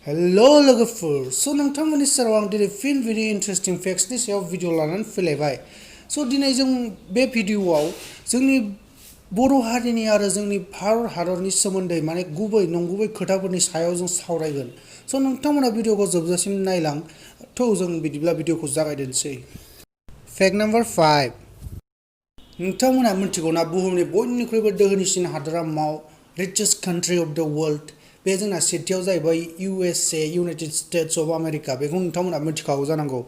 hello लोगोफोर नोंथांमोननि सेराव आं दिनै फिन भेरि इन्टारेस्टिं फेक्ट्सनि सायाव भिडिअ लानानै फैलायबाय दिनै जों बे भिडिअआव जोंनि बर' हारिनि आरो जोंनि भारत हादरनि सोमोन्दै माने गुबै नंगुबै खोथाफोरनि सायाव जों सावरायगोन नोंथांमोना भिडिअखौ जोबजासिम नायलां जों बिदिब्ला भिडिअखौ जागायदोनसै फेक्ट नाम्बार 5 नोंथांमोना मिथिगौना बुहुमनि बयनिख्रुइबो दोहोनिसिन हादरा माव रिचेस्ट कान्ट्रि अफ द वर्ल्ड बे जोंना सेथियाव जाहैबाय USA United states of America बेखौ नोंथांमोना मिथिखागौ जानांगौ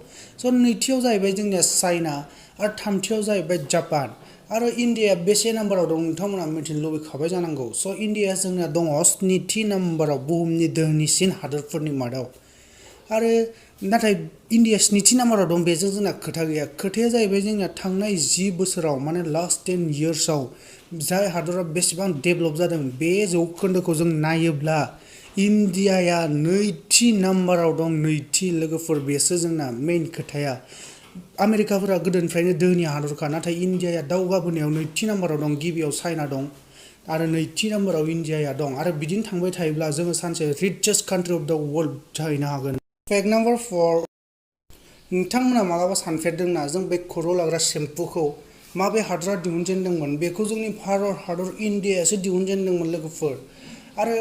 नैथियाव जाहैबाय जोंनिया चाइना आरो थामथियाव जाहैबाय जापान आरो इन्डिया बेसे नाम्बाराव दं नोंथांमोना मिथिनो लुबैखाबाय जानांगौ इन्डिया जोंना दङ स्निथि नाम्बाराव बुहुमनि दोहोनिसिन हादोरफोरनि मादाव आरो नाथाय इन्डिया स्निथि नाम्बाराव दं बेजों जोंना खोथा गैया खोथाया जाहैबाय जोंना थांनाय 10 बोसोराव माने लास्ट 10 इयार्सआव जाय हादरा बेसेबां डेभेलप जादों बे जौखोन्दोखौ जों नायोब्ला इन्डियाया नैथि नाम्बाराव दं नैथि लोगोफोर बेसो जोंना मेइन खोथाया आमेरिकाफोरा गोदोनिफ्रायनो दोहोनि हादरखा नाथाय इन्डियाया दावगाबोनायाव नैथि नाम्बाराव दं गिबियाव चाइना दं आरो नैथि नाम्बाराव इन्डियाया दं आरो बिदिनो थांबाय थायोब्ला जोङो सानसे रिचेस्ट कान्ट्रि अफ द वर्ल्ड जाहैनो हागोन फेक्ट नाम्बार 4 नोंथांमोना मालाबा सानफेरदोंना जों बे खर' लाग्रा सेम्पुखौ माबे हादरा दिहुनजेनदोंमोन बेखौ जोंनि भारत हादर इन्डियायासो दिहुनजेनदोंमोन लोगोफोर आरो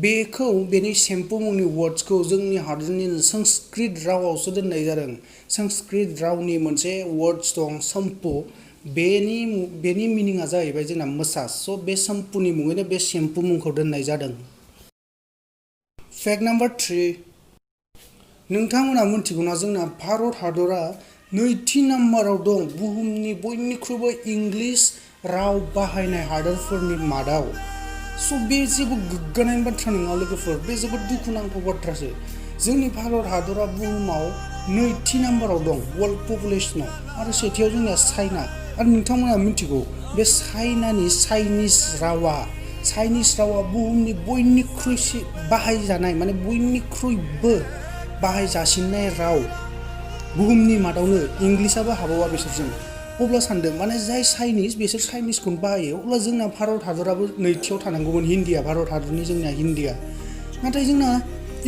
बेखौ बेनि सेम्पु मुंनि वर्ड्सखौ जोंनि हादरनि संस्कृत रावावसो दोननाय जादों संस्कृत रावनि मोनसे वर्ड्स दं सम्पु बेनि मिनिङा जाहैबाय जोंना मसाज बे सम्पुनि मुङैनो बे सेम्पु मुंखौ दोननाय जादों फेक्ट नाम्बार 3 नोंथांमोना मिथिगौना जोंना भारत हादरा नैथि नाम्बाराव दं बुहुमनि बयनिख्रुइबो इंलिश राव बाहायनाय हादोरफोरनि मादाव बे जेबो गोग्गानायनि बाथ्रा नङा लोगोफोर बे जोबोद दुखुनांथाव बाथ्रासो जोंनि भारत हादरा बुहुमाव नैथि नाम्बाराव दं वर्ल्ड पपुलेसनाव आरो सेथियाव जोंना चाइना आरो नोंथांमोना मिथिगौ बे चाइनिस रावा बुहुमनि बयनिख्रुइ बाहायजानाय माने बयनिख्रुइबो बाहायजासिननाय राव बुहुमनि मादावनो इंलिसाबो हाबावा बिसोरजों अब्ला सानदों माने जाय चाइनिस बिसोर चाइनिसखौनो बाहायो अब्ला जोंना भारत हादराबो नैथियाव थानांगौमोन हिन्दीया भारत हादरनि जोंना हिन्दीया नाथाय जोंना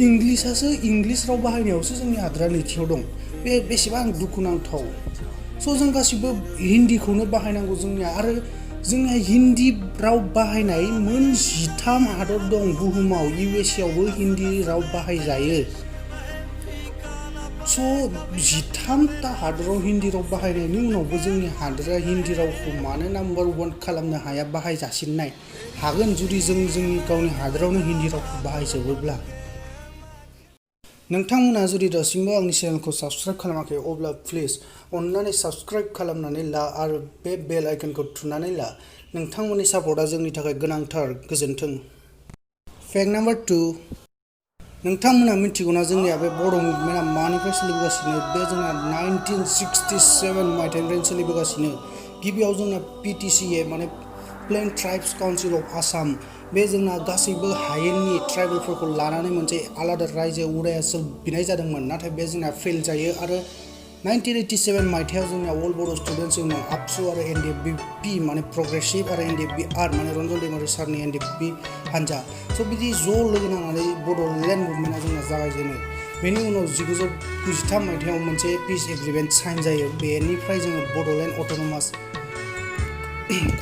इंलिस राव बाहायनायावसो जोंनि हादरा नैथियाव दं बे बेसेबां दुखुनांथाव जों गासिबो हिन्दीखौनो बाहायनांगौ जोंनिया आरो जोंना हिन्दी राव बाहायनाय मोन 13 हादर दं बुहुमाव USA आवबो हिन्दी राव बाहायजायो 13टा हादराव हिन्दी राव बाहायनायनि उनावबो जोंनि हादरा हिन्दी रावखौ मानो नाम्बार 1 खालामनो हाया बाहायजासिननाय हागोन जुदि जोंनि गावनि हादरावनो हिन्दी रावखौ बाहायजोबोब्ला नोंथांमोना जुदि दासिमबो आंनि चेनेलखौ साबस्क्राइब खालामाखै अब्ला प्लिज अन्नानै साबस्क्राइब खालामनानै ला आरो बे बेल आइकनखौ थुनानै ला नोंथांमोननि सापर्टआ जोंनि थाखाय गोनांथार गोजोन्थों फेक्ट नाम्बार 2 नोंथांमोना मिथिगौना जोंनिया बे बड' मुभमेन्टआ मानिफ्राय सोलिबोगासिनो बे जोंना 1967 मायथाइनिफ्रायनो सोलिबोगासिनो गिबियाव जोंना PTCA माने plain tribes council of Assam बे जोंना गासैबो हायेननि ट्राइबेलफोरखौ लानानै मोनसे आलादा रायजो उदायासल बिनाय जादोंमोन नाथाय बे जोंना फेल जायो आरो 1987 मायथाइयाव जोंना अल बर' स्टुडेन्टस इउनियन आबसु आरो NDFB माने प्रोग्रेसिभ आरो NDFB आर्ट माने रन्जन दैमारि सारनि NDFB हान्जा बिदि ज' लोगो नांनानै बड'लेण्ड मुभमेन्टआ जोंना जागायजेनो बेनि उनाव 1993 मायथाइयाव मोनसे पिस एग्रिमेन्ट साइन जायो बेनिफ्राय जोङो बड'लेण्ड अट'नमास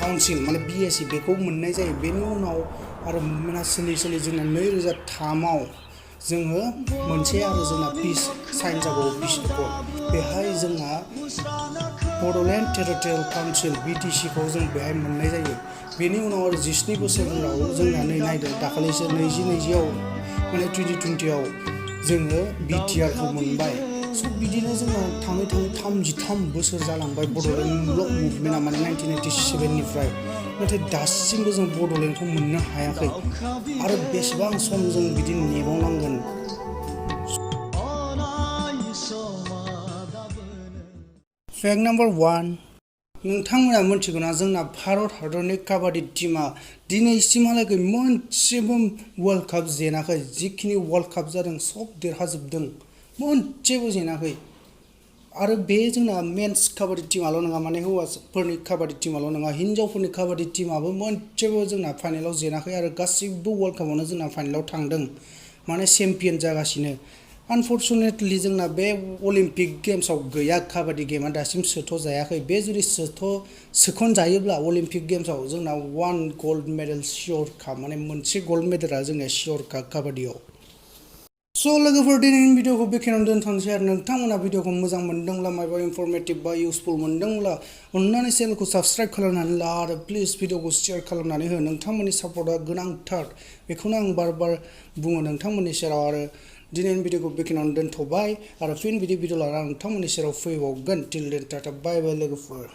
काउन्सिल माने BSC बेखौ मोननाय जायो बेनि उनाव आरो मुभमेन्टआ सोलि जोंना 2003आव जोङो मोनसे आरो जोंना पिस साइन जाबावो पिस एकर्ड बेहाय जोंना बड'लेण्ड टेरिटरियेल काउन्सिल BTC खौ जों बेहाय मोननाय जायो बेनि उनाव आरो 17 बोसोराव जोंना नै नायदों दाखालिसो 2020आव माने 2020आव जोङो BTR खौ मोनबाय बिदिनो जोंना थाङै 33 बोसोर जालांबाय बड'लेण्ड ब्लक मुभमेन्टआ माने 1987 निफ्राय नाथाय दासिमबो जों बड'लेण्डखौ मोननो हायाखै आरो बेसेबां सम जों बिदि नेबावनांगोन फेक्ट नाम्बार 1 नोंथांमोना मिथिगौना जोंना भारत हादरनि काबाड्डि टीमा दिनैसिमहालागै मोनसेबो वर्ल्ड काप जेनाखै जिखिनि वर्ल्ड काप जादों सब देरहाजोबदों मोनसेबो जेनाखै आरो बे जोंना मेन्स काबाड्डि टीमाल' नङा माने हौवाफोरनि काबाड्डि टीमाल' नङा हिनजावफोरनि काबाड्डि टीमाबो मोनसेबो जोंना फाइनालाव जेनाखै आरो गासिबो वर्ल्ड कापआवनो जोंना फाइनालाव थांदों माने चेम्पियन जागासिनो आनफर्चुनेटलि जोंना बे अलिम्पिक गेम्सआव गैया काबादि गेमा दासिम सोथ'जायाखै बे जुदि सोखनजायोब्ला अलिम्पिक गेम्सआव जोंना 1 गल्ड मेडेल सियरखा माने मोनसे गल्ड मेडेला जोंनिया सियरखा काबादियाव स' लोगोफोर दिनैनि भिडिअखौ बेखिनियावनो दोनथ'नोसै आरो नोंथांमोना भिडिअखौ मोजां मोनदोंब्ला मायबा इनफरमेटिभ बा इउसफुल मोनदोंब्ला अननानै चेनेलखौ साबस्क्राइब खालामनानै ला आरो प्लिज भिडिअखौ शेयार खालामनानै हो नोंथांमोननि सापर्टआ गोनांथार बेखौनो आं बार बार बुङो नोंथांमोननि सेराव आरो दिनैनि भिडिअखौ बेखिनियावनो दोनथ'बाय आरो फिन बिदि भिडिअ लानानै नोंथांमोननि सेराव फैबावगोन टिल देन टाटा बाय बाय लोगोफोर